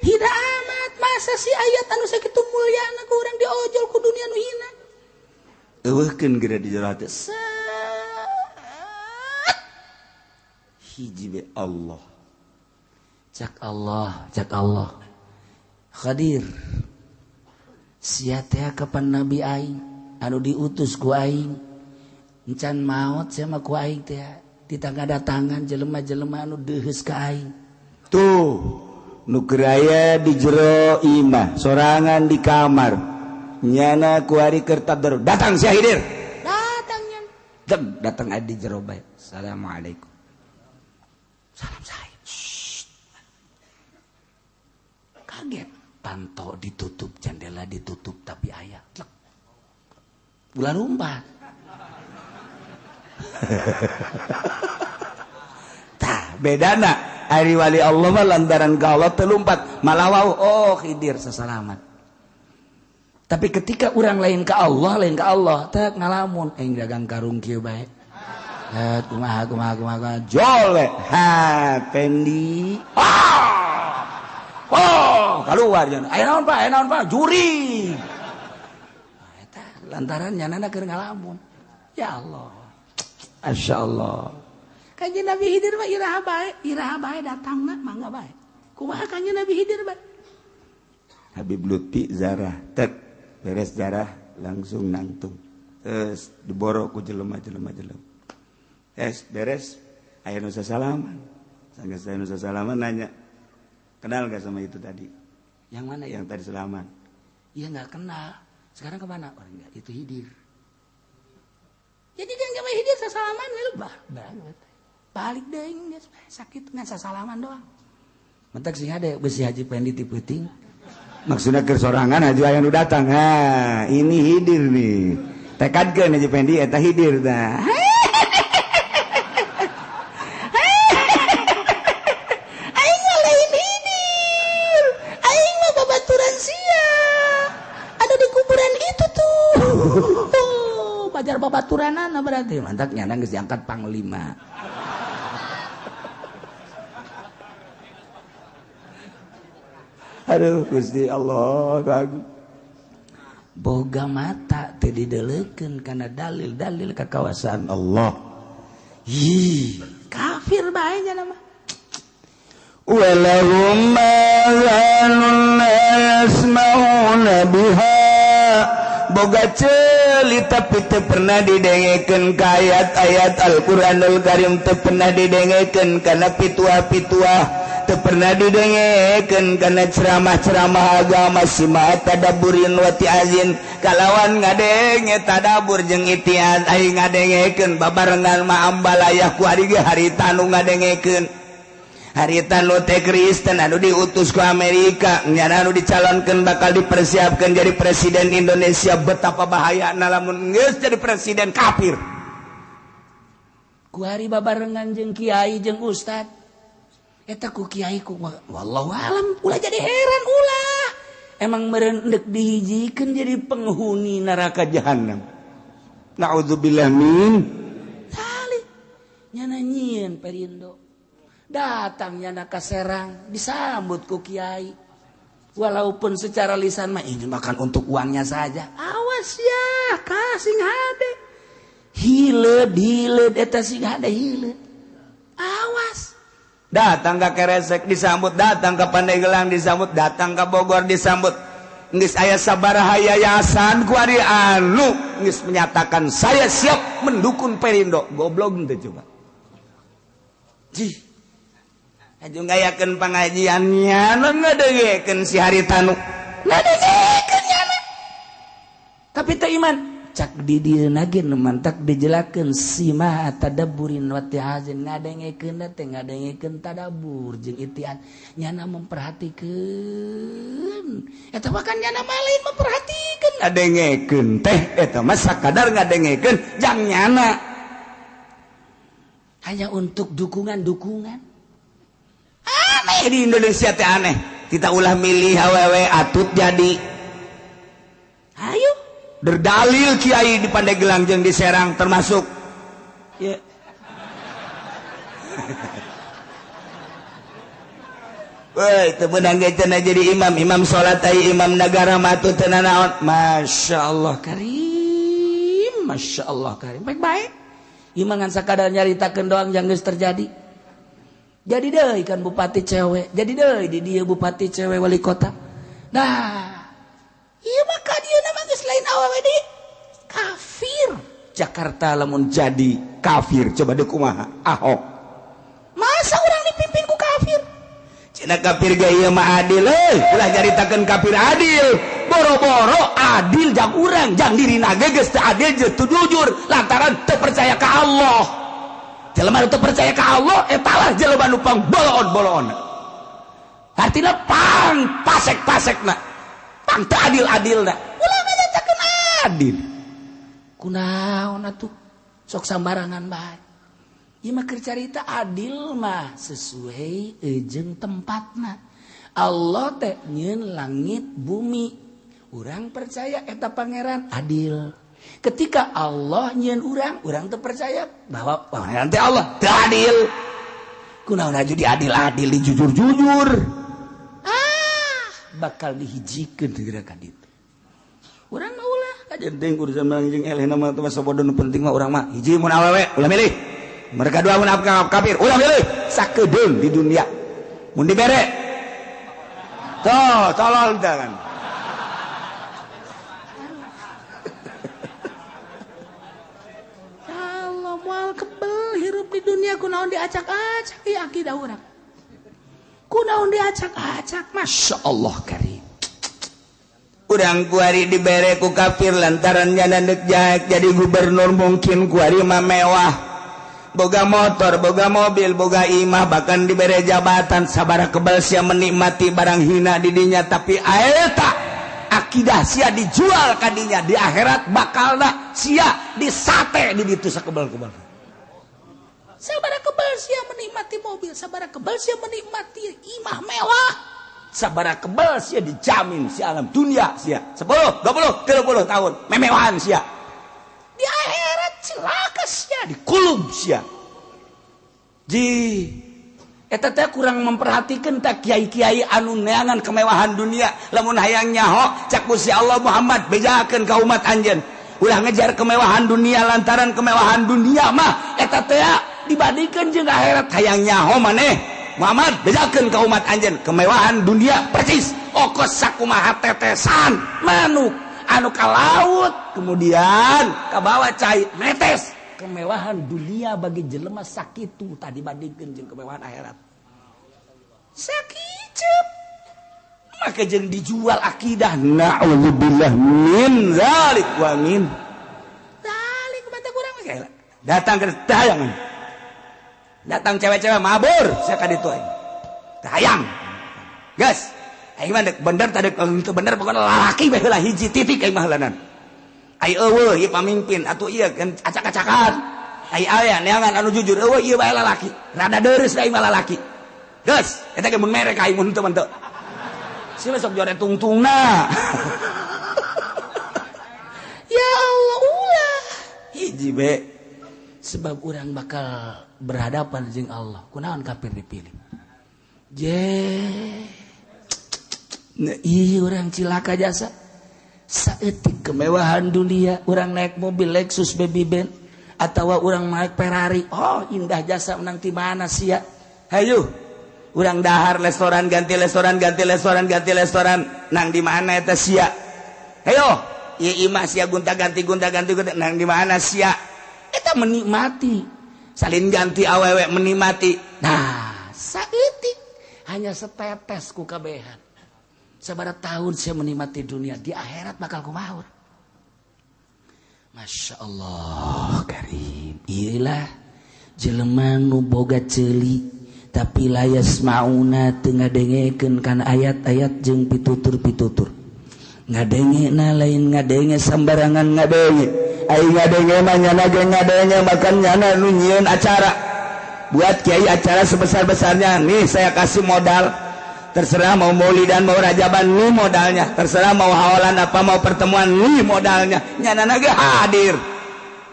hina amat masa si ayat anu sakitu mulyana ku urang diojol ku dunia nu hina. Eueuhkeun geura di jero hate. Hiji be Allah. Cak Allah, cak Allah. Khadir sia teh kapan nabi aing anu diutus ku aing encan maot sia mah ku aing teh ditangga datangan jelema-jelema anu deuheus ka aing. Tuh nu keur aya di jero imah sorangan di kamar nyana kuari keur tadarus datang sia Hidir. Datang nya. Deg datang aya di jero bae. Assalamualaikum. Salam saya. Kaget. Panto ditutup, jendela ditutup, tapi ayah ulah lumpat. Tah bedana ari wali Allah mah lantaran ka Allah teu lumpat, malah wau oh Khidir sesalamat. Tapi ketika orang lain ka Allah, teh ngalamun aing dagang karung kieu bae. Kumaha kumaha kumaha jole ha pendi. Oh, keluar jangan. Aya naon Pak? Aya naon Pak? Juri. Nah, eta lantaran nyanana keur ngalamun. Ya Allah. Masya Allah. Kanjeng Nabi Khidir mah iraha bae datangna mangga bae. Kumaha Kanjeng Nabi Khidir bae? Habib Lutfi zarah, tek beres zarah langsung nangtung. Terus diboro ku jelema-jelema jelema. Es beres aya nu sasalaman. Sanggeus aya nu sasalaman nanya, kenal gak sama itu tadi? Yang mana? Yang tadi selamat. Iya nggak kenal. Sekarang kemana? Orang nggak. Itu Khidir. Jadi dia nggak Khidir sesalaman, lu bah banget. Balik deui geus sakit ngan sasalaman doang. Mentak sing hade besi Haji Pendi ti peuting. Maksudna keur sorangan haji aya nu datang. Ha, ini hidir nih. Tekadkeun Haji Pendi eta hidir tah. Aing mah lain hidir. Aing mah babaturan sia. Ada di kuburan itu tuh. Pajar babaturanana berarti. Mantak nyana geus diangkat panglima. Aduh Gusti Allah kagu. Boga mata teu didelekeun kana dalil-dalil kakawasan Allah. Hi, kafir bae nya mah. Walahum azanun la yasma'una biha. Boga ceuli tapi teu pernah didengekeun ka ayat-ayat Al-Qur'anul Karim, teu pernah didengekeun kana pituah-pituah, teu pernah didengekeun kana ceramah-ceramah agama sima tadabburin wa ti'azin kalawan ngadenge tadabbur jeung itiaz aing ngadengekeun babarengan ma ambalayah ku ari ge harita nu ngadengekeun harita nu teh Kristen anu diutus ku Amerika nyana anu dicalonkeun bakal dipersiapkeun jadi presiden Indonesia. Betapa bahayana lamun geus jadi presiden kafir. Ku ari babarengan jeung kiai jeung ustad eta ku kiai ku wallahu alam ulah jadi heran ulah emang meureun deuk dihijikeun jadi penghuni neraka jahanam. Naudzubillah min dzalik. Nyana nyieun Perindo datang nyana ka Serang disambut ku kiai walaupun secara lisan mah ini makan untuk uangnya saja. Awas ya kasing hade hileud hileud eta sing hade hileud. Awas. Datang ke Keresek disambut, datang ke Pandeglang disambut, datang ke Bogor disambut. Geus aya sabaraha yayasan ku ari anu geus menyatakan saya siap mendukung Perindo. Goblok teh coba. Jih. Aju ngayakeun pangajian nyana ngadengekeun si Haritanu. Ngadengekeun nyana. Tapi teh iman cak di dieuna ge nu mantak dijelakeun sima tadabburin wa ti'azin ngadengekeun teh ngadengekeun tadabbur jeung itian nyana memperhatikeun eta mah kan nyana mah lain memperhatikeun ngadengekeun teh eta mah sakadar ngadengekeun jang nyana hanya untuk dukungan-dukungan. Aneh di Indonesia teh aneh kita ulah milih awewe atut jadi ayo berdalil kiai di Pandeglang jeung di Serang termasuk ya. Woi teu meunang ge cenah jadi imam, imam salat ai imam nagara mah teu nanaon. Masya Allah karim, Masya Allah karim. Baik-baik. Ieu mah ngan sakadar nyaritakeun doang yang geus terjadi. Jadi deui kan bupati cewek, jadi deui di dieu bupati cewek wali kota. Nah, iya maka dia nama geus lain awewe deui kafir. Jakarta lamun jadi kafir coba deuk kumaha Ahok. Masa urang dipimpin ku kafir? Cenah kafir ge ieu mah adil euy, ulah nyaritakeun kafir adil. Boro-boro adil jang urang, jang dirina ge geus teu adil jeung teu jujur lantaran teu percaya ka Allah. Jelema nu teu percaya ka Allah eta lah jelema nu pang boloon-boloon. Artina pang pasek-pasekna. Pang teu adil-adilna. Ulah ngajatakeun adil. Kunaon atuh sok sambarangan bae. Ieu mah keur carita adil mah sesuai jeung tempatna. Allah teh nyieun langit bumi. Urang percaya eta pangeran adil. Ketika Allah nyieun urang, urang teu percaya bahwa pangeran teh Allah teu adil. Kunaon aju diadil-adil, dijujur-jujur. Ah, bakal dihijikeun geura ka ditu. Urang mah ulah kajen teuing urusan mah jeung elehna mah teu sabodo nu penting mah urang mah hiji mun awewe ulah milih. Mereka dua mun kafir ulah milih sakedeung di dunia. Mun dibere toh tolol teh kan. Allah moal kebel hirup di dunia kunaon diacak-acak ieu akidah urang. Kunaon diacak-acak Masya Allah karim. Urang kuari dibere ku kafir lantaran nyana deuk jaek jadi gubernur mungkin kuari mah mewah. Boga motor, boga mobil, boga imah, bahkan dibere jabatan. Sabaraha kebal sia menikmati barang hina didinya, tapi aeta akidah sia dijual kadinya di akhirat bakalna sia disate di ditu sakebal-kebal. Sabaraha kebal sia menikmati mobil, sabaraha kebal sia menikmati imah mewah, sabaraha kebal sia dijamin si alam dunia sia 10, 20, 30 tahun memewahan sia. Di akhirat celaka sia, dikulub sia. Ji eta teh kurang memperhatikan tak kiai-kiai anu neangan kemewahan dunia. Lamun hayang nyaho cak Gusti Allah Muhammad bejakeun ka umat anjeun, ulah ngejar kemewahan dunia lantaran kemewahan dunia mah eta teh dibandingkeun jeung akhirat. Hayang nyaho maneh Muhammad bejakeun ka umat anjeun kemewahan dunia persis okos sakumaha tetesan manuk anu ka laut kemudian ka bawa cai netes. Kemewahan dunia bagi jelema sakitu tadi bandingkeun jeung kemewahan akhirat. Sakicep maka jeung dijual akidah. Na'udzubillah min zalik wa min zalik. Mata kurang mah datang ke tayangan, datang cewek-cewek mabur sia ka ditu aing hayang geus aing mah bener tadi teu bener pokona lalaki bae heula hiji titik aing mah heulanan. Ai eueuh ieu pamimpin atuh ieu kan acak-acakan. Ai aya neangan anu jujur eueuh ieu bae lalaki. Rada deureus aing mah lalaki. Geus, eta ge mun merek aing mun teu mah teu. Si sok jore tungtungna. Ya Allah ulah. Hiji be. Sebab urang bakal berhadapan jeung Allah. Kunaon kafir dipilih? Je. Ieu urang cilaka jasa. Saeutik kemewahan dunia, urang naik mobil Lexus Baby Benz atawa urang naik Ferrari, oh indah jasa menang ti mana sia. Hayu urang dahar restoran ganti restoran ganti restoran ganti restoran nang di mana eta sia. Hayo ieu imah sia gonta ganti gonta ganti gonta nang di mana sia. Eta menikmati salin ganti awewe menikmati. Nah saeutik hanya setetes ku kabehan. Sabaraha tahun saya menikmati dunia, di akhirat bakal kumaha. Masya Allah karim. Iyalah jelema nu boga ceuli tapi layas mauna teu ngadengekeun kana ayat-ayat jeung pitutur-pitutur. Ngadengena lain ngadenge sambarangan ngadenge. Ai ngadenge mah nyana ge ngadenge makan nyana nu nyieun acara. Buat kiai acara sebesar-besarnya, nih saya kasih modal. Terserah mau maulidan mau rajaban nih modalnya, terserah mau hawalan apa mau pertemuan nih modalnya, nyana ge hadir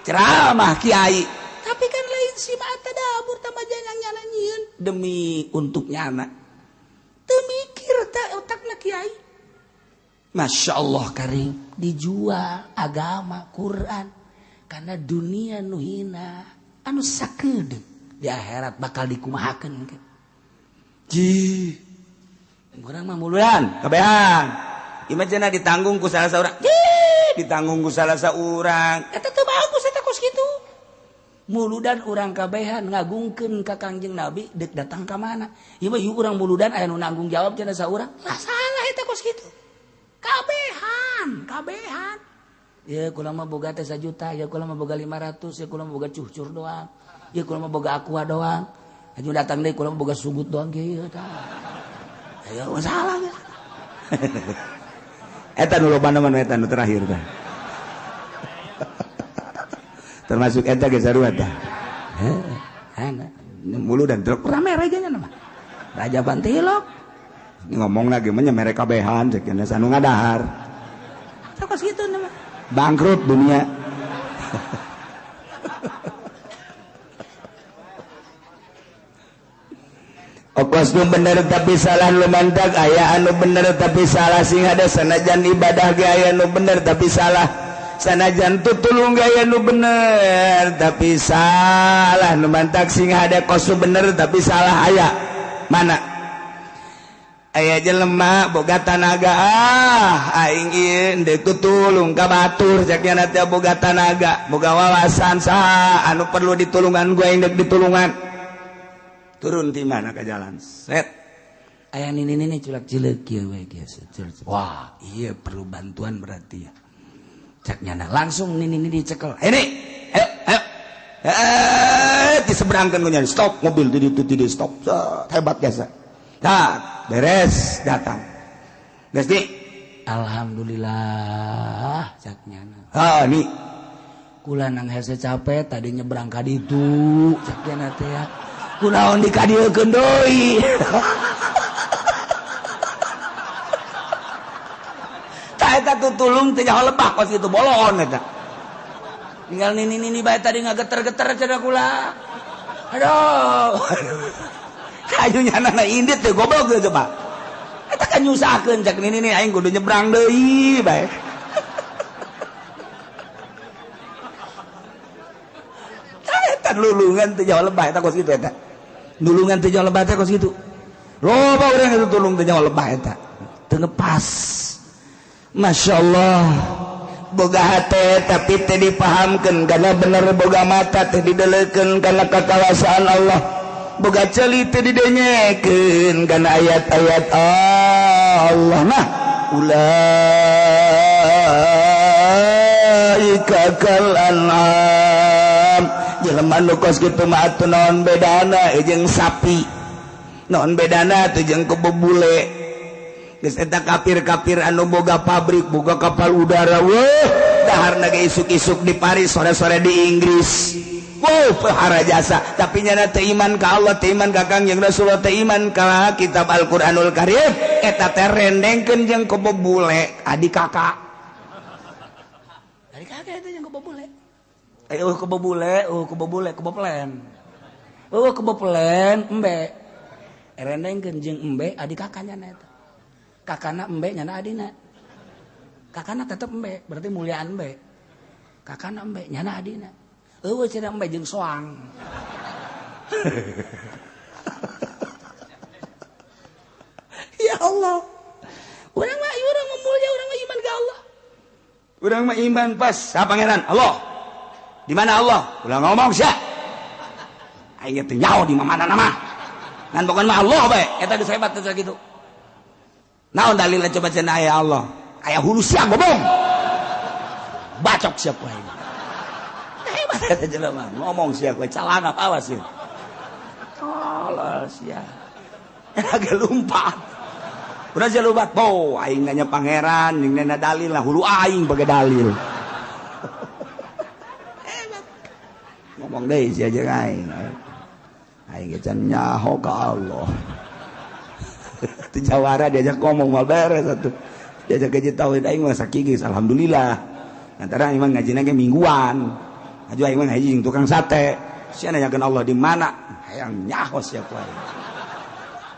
ceramah kiai. Tapi kan lain si mata dabur tambah jangan nyana nyieun demi untuk nyana. Teu mikir ta otakna kiai. Masya Allah karim, dijual agama Quran karena dunia nu hina anu sakedeung di akhirat bakal dikumahakeun. Ji urang mah muludan kabehan. Ieu mah cenah ditanggung ku salah saurang. Ditanggung ku salah saurang. Eta teu bagus eta kos kitu. Muludan urang kabehan ngagungkeun ka Kangjeng Nabi deuk datang ka mana. Ieu mah ieu urang muludan aya nu nanggung jawab cenah saurang. Lah salah eta kos kitu. Kabehan, kabehan. Ya kula mah boga teh 1 juta, ya kula mah boga 500, ya kula mah boga cucur doang. Ya kula mah boga aqua doang. Aju datang deui kula mah boga sugut doang kieu tah. Ayo masalah ya. Eta nu loba mah eta nu terakhir tah. Termasuk eta ge sarua tah. Heuh, ana mulu dan truk rame rejanya mah. Raja Bantilok ngomong lagi mah nya mere kabehan cek nya anu ngadahar. Sok kitu mah. Bangkrut dunia. Okos nu bener tapi salah nu mantak aya anu bener tapi salah sing ada sanajan ibadah ge aya nu bener tapi salah sanajan tutulung ge aya nu bener tapi salah nu mantak sing ada kos nu bener tapi salah aya mana aya jelema boga tanaga aing ieu deuk tutulung ka batur cek nya teh boga tanaga boga wawasan saha anu perlu ditulungan gua aing deuk ditulungan. Turun di mana ke jalan set aya nini-nini culak cileuk kieu we kieu. Wah, iya perlu bantuan berarti ya. Cek nyana langsung nini-nini dicekel. Ini ayo ayo. diseberangkeun ku nya stop mobil di ditu di stop. Hebat jasa. Tah, beres datang. Geus di alhamdulillah cak nyana. Ha ni kula nang hese capek tadi nyebrang ka ditu cak nyana teh ya. Kunaon dikadieukeun deui. Tah eta tutulung teh nyaho lebah kos kitu bolon eta. Tinggal nini-nini bae tadi ngageter-geter cenah kula. Aduh. Kayu nyana na indit teh goblok teh coba. Eta kan nyusahkeun cak nini-nini aing kudu nyebrang deui bae. Tah eta lulungan teh nyaho lebah eta kos kitu eta. Nulungan teh nyaho lebah teh kos kitu. Loba urang itu tulung teh nyaho lebah eta. Teu ngepas. Masya Allah. Boga hate tapi teh dipahamkeun karena bener, boga mata teh didelekeun karena kakawasaan Allah, boga ceuli teh didenyekeun karena ayat-ayat Allah. Nah ulaika kal an'am, jelema nu kos kitu mah atuh naon bedana jeung sapi, naon bedana atuh jeung kebo bule. Geus eta kafir-kafir anu boga pabrik, boga kapal udara, weuh, daharna ge isuk-isuk di Paris, sore-sore di Inggris. Wuh, pehara jasa, tapi nyana teu iman ka Allah, teu iman ka Kangjeng Rasulullah, teu iman ka kitab Al-Qur'anul Karim, eta teh rendengkeun jeung kebo bule, adik kakak. Adik kakak eta jeung kebo bule. Eh, kebo bule, kebo bule, kebo pelen. Kebo pelen, embe. Rendengkeun jeung embe adik kakaknya na eta. Kakana embe nyana adina. Kakana tetep embe, berarti muliaan embe. Kakana embe nyana adina. Eueuh cenah embe jeung soang. Ya Allah. Urang mah urang mah mulia, urang mah iman ka Allah. Urang mah iman pas sa pangeran Allah. Di mana Allah? Ulah ngomong sia. Aing teh nyaho di mana nama. Ngan pokona mah Allah bae. Eta geus hebat teh kitu. Naon dalilna coba cenah aya Allah? Aya hulu sia ngomong. Bacok sia ku aing. Hebat eta jelema. Ngomong sia ku calana awas sia. Tolol sia. Eta ge lumpat. Udah sia lumpat. Bo aing nanya pangeran jeung nanya dalil lah hulu aing bage dalil. Hebat. Ngomong deui sia jeung aing. Aing ge can nyaho ka Allah. Itu jawara diajak ngomong mal beres atuh. Diajak gaji tauhid aing mah sakigis alhamdulillah. Antara aing mah ngajina ge mingguan. Aju aing mah ngaji jeung tukang sate. Sia nanyakeun Allah di mana? Hayang nyaho sia ku aing.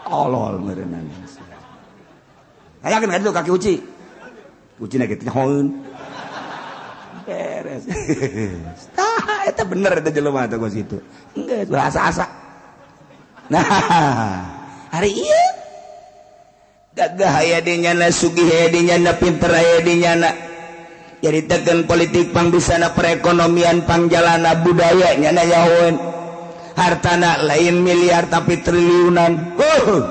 Tolol meureunana. Hayakeun ka ditu kaki uci. Ucina ge teh nyahoeun. Beres. Tah eta bener eta jelema teh kos kitu. Geus bahasa-asa. Nah, hari ieu gagah aya di nyana, sugih aya di nyana, pinter aya di nyana. Jadi tekan politik pangbisana, perekonomian pangjalana, budaya nyana yahoeun. Hartana lain miliar tapi triliunan.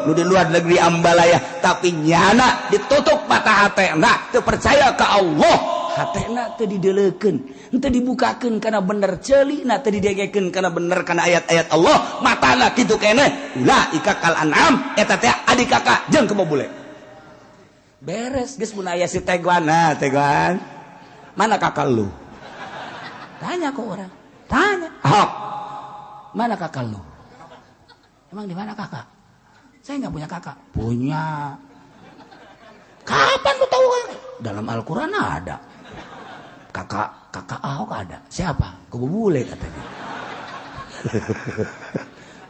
Nu di luar negeri ambalaya tapi nyana ditutup mata hatena, teu percaya ka Allah. Hatena teu dideulekeun, teu dibukakeun kana bener, ceulina teu didegekeun kana bener kana ayat-ayat Allah, matana kitu keneh. Ulaika kal an'am, eta teh adik kakak jeung kebo bule. Beres geus mun aya si Teguan. Nah, Teguan. Mana kakak lu? Tanya ke orang. Tanya. Ahok. Mana kakak lu? Emang di mana kakak? Saya nggak punya kakak. Punya. Kapan lu tahu kakak? Dalam Al-Quran ada. Kakak, kakak Ahok ada. Siapa? Kebo bule katanya.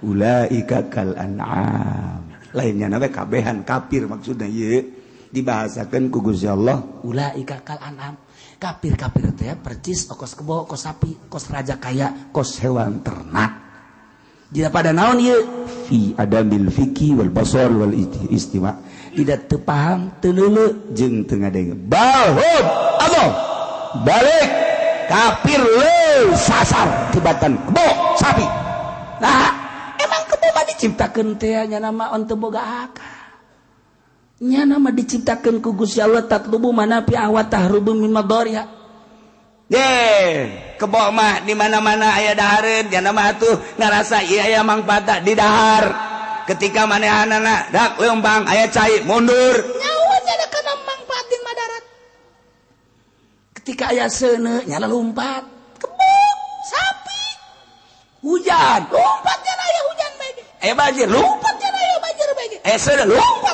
Ulaika kal an'am. Lainnya nabe kabehan kafir maksudnya ieu dibahasakeun ku Gusti Allah ulaika kal an'am. Kafir-kafir teh percis kos kebo, kos sapi, kos raja kaya, kos hewan ternak. Tidak pada naon ieu fi adamil fikih wal basar wal istiwa. Tidak teu paham, teu leuleuh jeung teu ngadenge. Balhum Allah balik kafir leuh sasar tibatan kebo sapi. Nah, emang kebo mah diciptakeun teh nya nama on teu boga akal. Nya nama diciptakeun ku Gusti Allah tatlubu manafi wa tahrubu min madariha. Ye, kebo mah di mana-mana aya dahareun, jana mah atuh ngarasa ieu aya mangfaat di dahar. Ketika manehanana dak leumpang aya cai mundur. Nyawa nyana kana mangfaatin madarat. Ketika aya seuneu nyala lompat. Kebo, sapi. Hujan, lompat nyana aya hujan bae. Aya banjir, lompat nyana aya banjir bae. Aya seuneu, lompat.